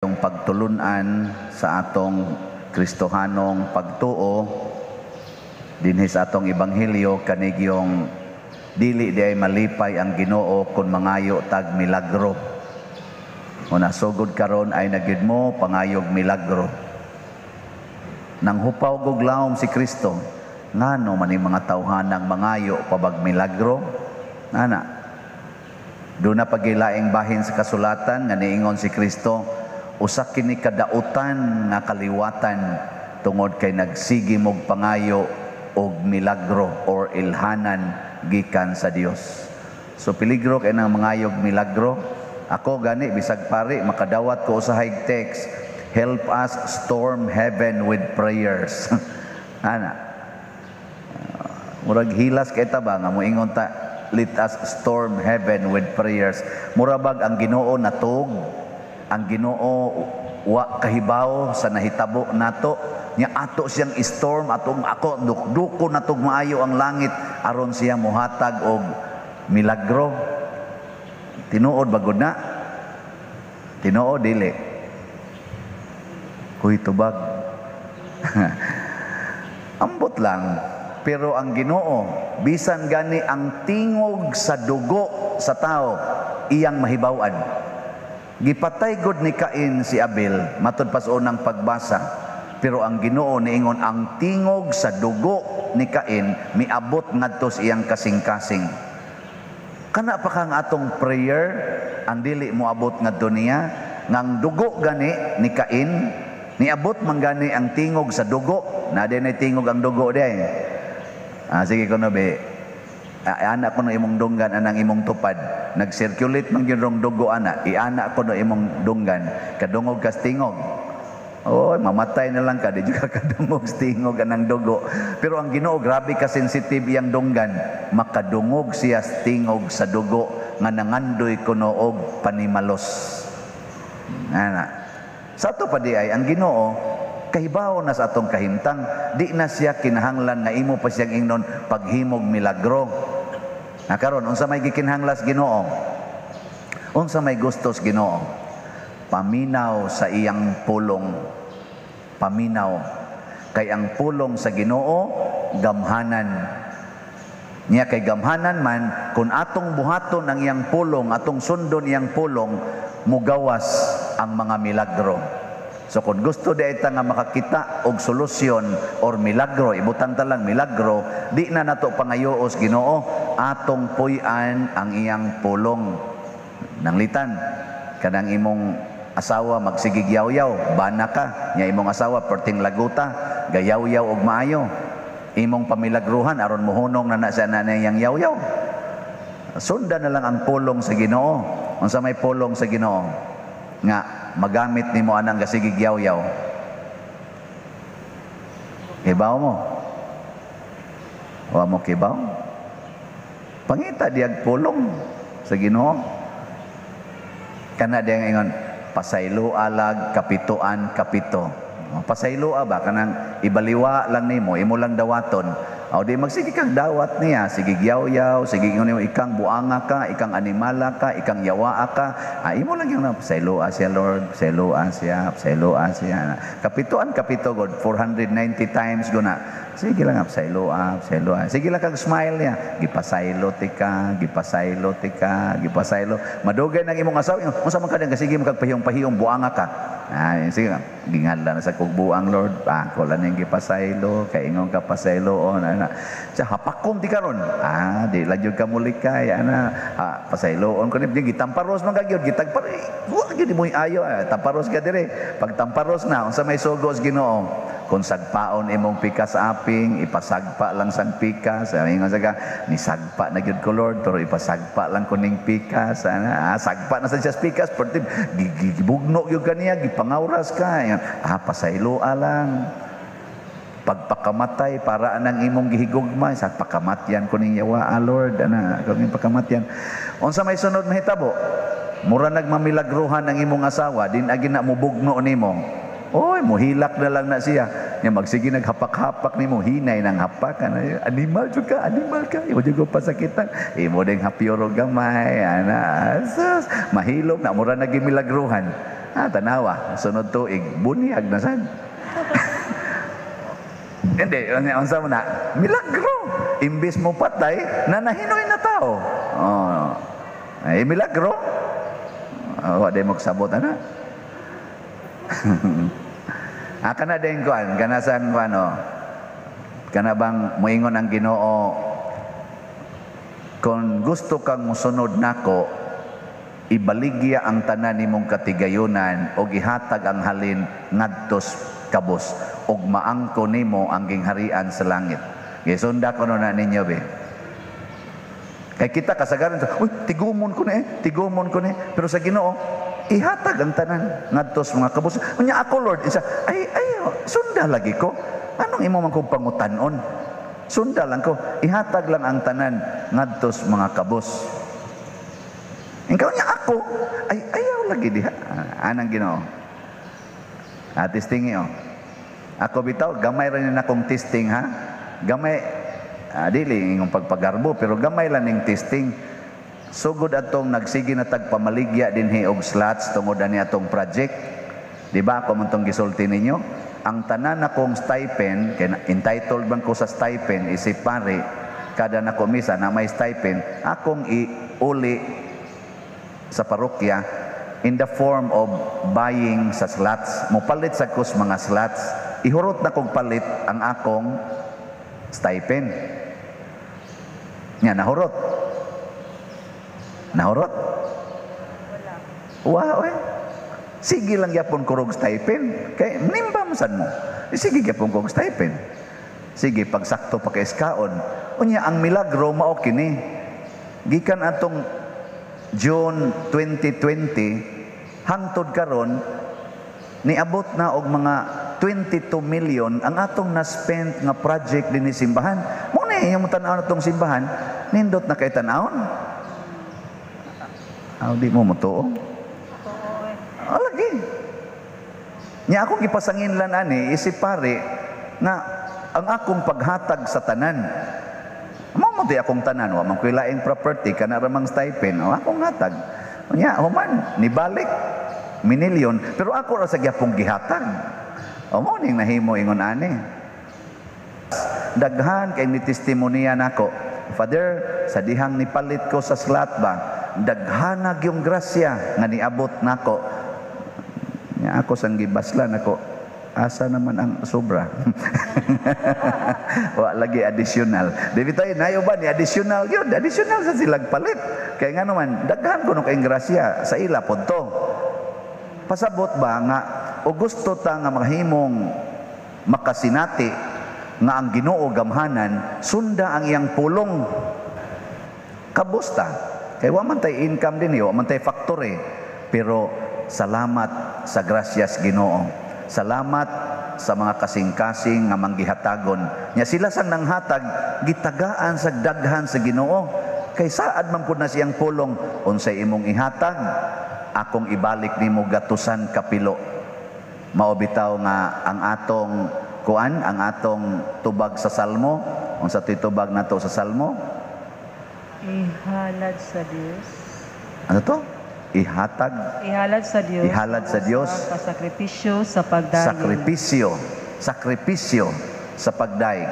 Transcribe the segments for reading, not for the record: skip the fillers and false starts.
Yung pagtulunan sa atong Kristohanong pagtuo dinhi sa atong ebanghelyo, kanigyong dili di ay malipay ang Ginoo kung mangayo tag milagro. Una, sugod karon ay na gyud mo pangayog milagro. Nang hupaw gog lawom si Kristo, ngano man ning mga tawhanang mangayo pabag milagro? Ana. Doon na pagilaing bahin sa kasulatan nga niingon si Kristo, usa kini kadautan nga kaliwatan tungod kay nagsigi mog pangayo og milagro or ilhanan gikan sa Dios. So peligro kay nang mangayog milagro. Ako gani, bisag pari, makadawat ko usahay text, "Help us storm heaven with prayers." Ana. Murag hilas kay ta ba nga moingon ta, "Let us storm heaven with prayers"? Mura bag ang Ginoo natug, ang Ginoo wa kahibaw sa nahitabo nato nya ato siyang storm, atong ako dukduko natog maayo ang langit aron siya mohatag og milagro. Tinuod bagod na? Tinuod dili? Kuy, tubag. Ambot lang. Pero ang Ginoo, bisan gani ang tingog sa dugo sa tao, iyang mahibaw-an. Gipatay god ni Cain si Abel, matud pa sa unang pagbasa. Pero ang Ginoo niingon ang tingog sa dugo ni Cain miabot ngadto sa iyang kasing-kasing. Kana pa kang atong prayer ang dili moabot ngadto niya, ngang dugo gani ni Cain niabot man gani ang tingog sa dugo na din ay tingog ang dugo di. Ah, sige kuno be. Ah, ana ko no imong dunggan anang imong tupad. Nag-circulate man gyud rong dugo ana. Iana ko no imong dunggan. Kadungog kas tingog. Oh, mamatay na lang ka, di ka kadungog sa tingog anang dugo. Pero ang Ginoo, grabe ka sensitive iyang dunggan. Makadungog siya sa tingog sa dugo nga nangandoy kuno og panimalos. Ana. Sa ato pa di ay ang Ginoo kahibaw na sa atong kahimtang, di na siya kinahanglan nga imo pa siyang ingnon paghimog milagro. Na karon, unsa may gikinahanglas Ginoo? Unsa may gustos Ginoo? Paminaw sa iyang pulong. Paminaw. Kay ang pulong sa Ginoo gamhanan. Niya kay gamhanan man, kung atong buhaton ang iyang pulong, atong sundon iyang pulong, mugawas ang mga milagro. So kung gusto di ta nga makakita og solusyon or milagro, ibutang ta lang milagro, di na nato pangayoos Ginoo, atong puy-an ang iyang pulong. Nanglitan, kanang imong asawa magsigig yaw-yaw, bana ka, nya imong asawa perting laguta, gayaw-yaw og maayo. Imong pamilagruhan aron mohunong na na sa nanay yang yaw-yaw. Sundan na lang ang pulong sa Ginoo. Unsa may pulong sa Ginoo? Nga magamit nimo anang gasigig yaw-yaw. Kibaw mo? Wa mo kibaw? Pangita diag pulong sa Ginoo. Kana diyang ingon, pasaylo alag kapitoan kapito. Pasaylo ba kanang ibaliwa lang nimo, imo lang dawaton. O di magsige kang dawat niya, sige yaw-yaw, sige ingon nimo ikang buanga ka, ikang animala ka, ikang yawaa ka. Ah, imo lang yung pasayloa siya, Lord, pasayloa siya, pasayloa siya. Kapitoan kapito god, 490 times guna. Sige lang, pasayloa, pasayloa. Sige lang kag smile niya. Gipasaylo tika, gipasaylo tika, gipasaylo. Madugay nang imong asawa, unsa man ka dang sige mo kag pahiyong-pahiyong buanga ka. Ah, sige, gingadla na sa kog buang, Lord. Ah, ko lang ning gipasaylo, kay ingon ka pasaylo on ana. Sa hapakon ti karon. Ah, di lang jud ka mulikay ana. Ah, pasayloon ko ni gitamparos man ka gyud, gitagpar. Wa gyud mo ayo, ah, tamparos ka dire. Pag tamparos na, unsa may sugos Ginoo? Kung sagpaon imong pikas aping, ipasagpa lang sang pikas. Ingon sa ka, nisagpa na gyud ko, Lord, pero ipasagpa lang ko ning pikas. Ana, ah, sagpa na sa siya pikas, pero gibugno gyud kaniya, gipangawras ka. Ah, pasayloa lang. Pagpakamatay para anang imong gihigugma sa pakamatyan ko ning yawa, ah, Lord, ana ko ning pakamatyan. Unsa may sunod mahitabo? Mura nagmamilagruhan ang imong asawa, din agi na mubugno nimo. Oy, muhilak na lang na siya. Nya magsige naghapak-hapak nimo, hinay nang hapak ana, animal jud ka, animal ka. Imo jud ko pasakitan. Imo ding hapyoro gamay, ana. Sus, mahilom na mura nagimilagruhan. Ah, tanawa, sunod tuig, bunyag na sad. Hindi, unsa mo na? Milagro. Imbis mo patay, nanahinoy na tao. Oh. Ay, milagro. Oh, wa mo kasabot ana. Ah, kana din kuan, kana sang kuan oh. Kana bang moingon ang Ginoo, kung gusto kang musunod nako, ibaligya ang tanan nimong katigayunan og ihatag ang halin ngadtos kabos ug maangko nimo ang gingharian sa langit. Gisunda ko na ninyo be. Kay kita kasagaran, uy, tigumon ko na eh, tigumon ko na eh. Pero sa Ginoo, ihatag ang tanan ngadtos mga kabos. Unya ako, Lord, isa, ay, ay, sunda lagi ko. Anong imo man kong pangutanon? Sunda lang ko, ihatag lang ang tanan ngadtos mga kabos. Ikaw niya ako, ay ayaw lagi diha. Anang Ginoo. Ah, testing oh. Ako bitaw, gamay ra ni akong testing ha. Gamay, dili ingong pagpagarbo, pero gamay lang ning testing. Sugod atong nagsige na tag pamaligya dinhi og slots tungod ani atong project. Di ba ako man tong gisulti ninyo? Ang tanan akong stipend, kay entitled man ko sa stipend isip pare, kada nako misa na may stipend, akong iuli sa parokya in the form of buying sa slots. Mopalit sa kos mga slots. Ihurot na kong palit ang akong stipend. Nga, nahurot. Nahurot? Wala. Wow, eh. Sige lang gyapon ko rog stipend. Kay nimba man sad mo. Eh, sige gyapon kog stipend. Sige, pagsakto pa kay iskaon. Unya, ang milagro mao kini. Gikan atong June 2020 hangtod karon, niabot na og mga 22 million ang atong na-spend nga project dinhi simbahan. Mo na iyong tan-awon atong simbahan, nindot na kay tan-awon. Aw, di mo motuo. Oh, lagi. Nya akong gipasanginlan ani isip pare nga ang akong paghatag sa tanan. Mao mo di akong tanan, wa man ko'y laing property, kana ra mang stipend, o akong hatag. Nya human nibalik minilyon, pero ako ra sa gyapong gihatag. O mo ning nahimo ingon ani. Daghan kay ni testimonya nako. Father, sa dihang nipalit ko sa slot ba, daghanag yung grasya nga niabot nako. Nya ako sang gibaslan ako, asa naman ang sobra? Wa lagi additional. Di bitaw nayo ba ni additional yun? Additional sa silag palit. Kay nga naman, daghan kuno kay grasya sa ila pod to. Pasabot ba nga o gusto ta nga mahimong makasinati nga ang Ginoo gamhanan, sunda ang iyang pulong. Kabusta. Kay wa man tay income din, wa man tay factory. Pero salamat sa grasyas Ginoo. Salamat sa mga kasing-kasing nga manggihatagon. Nya sila sang nanghatag, gitagaan sa daghan sa Ginoo. Kay saad man pud na siyang pulong, unsay imong ihatag, akong ibalik nimo gatusan kapilo. Mao bitaw nga ang atong kuan, ang atong tubag sa Salmo, unsa to'y tubag nato sa Salmo? Ihalad sa Dios. Ano to? Ihatag. Ihalad sa Dios. Ihalad sa Dios. Sakripisyo sa pagdaig. Sakripisyo. Sakripisyo sa pagdaig.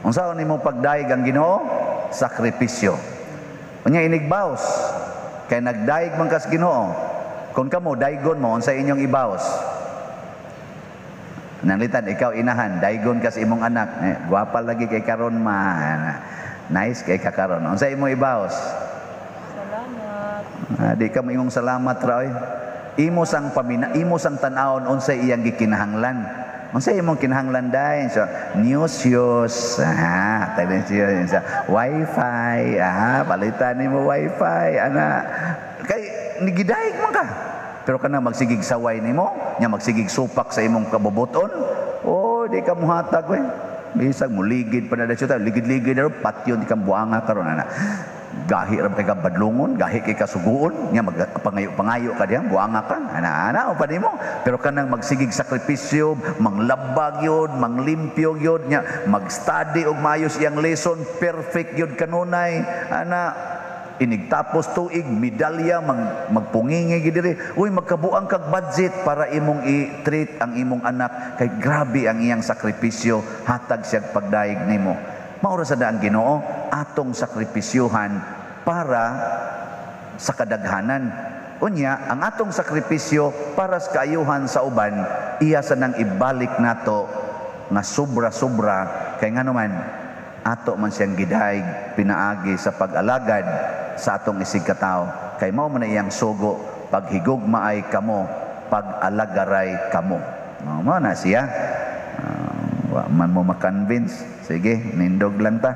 Unsaon nimo pagdaig ang Ginoo? Sakripisyo. Unya inigbaos kay nagdaig man kas Ginoo. Kung kamo daigon mo, unsa inyong ibaos? Nanglitan ikaw inahan, daigon kas imong anak. Eh, gwapa lagi kay karon ma. Nice kay kakaron. Unsa imong ibaos? Salamat. Ah, di ka moingong salamat ra oy. Imo sang pamina, imo sang tan-awon unsay iyang gikinahanglan. Unsay imong kinahanglan dai? So, news yos. Ah, tagdan siya sa wifi. Ah, palitan nimo wifi ana. Kay nigidaig man ka. Pero kana magsigig saway nimo, nya magsigig supak sa imong kabubuton. Oh, di ka muhatag oy. Bisag muligid pa na dayon, ligid-ligid na patyon di ka buanga karon ana. Gahi ra kay ka badlongon, gahi kay kasuguon, nya magpangayo-pangayo ka diha, buanga ka, ana-ana pa nimo. Pero kanang magsigig sakripisyo, manglabag yun, manglimpyo yun, nya mag-study og maayos iyang lesson, perfect yun kanunay, ana. Inigtapos tuig, medalya, magpungingi gid diri. Uy, magkabuang kag budget para imong i-treat ang imong anak kay grabe ang iyang sakripisyo, hatag siya pagdayeg nimo. Mao ra sad ang Ginoo, atong sakripisyuhan para sa kadaghanan. Unya, ang atong sakripisyo para sa kaayuhan sa uban, iya sa nang ibalik nato nga sobra-sobra, kay ngano man ato man siyang gidayeg pinaagi sa pag-alagad sa atong isig katawo, kay mao man na iyang sugo: "Paghigugmaay kamo, pag-alagaray kamo." No, mao na siya. Wa man mo makonvince, sige, nindog lang ta.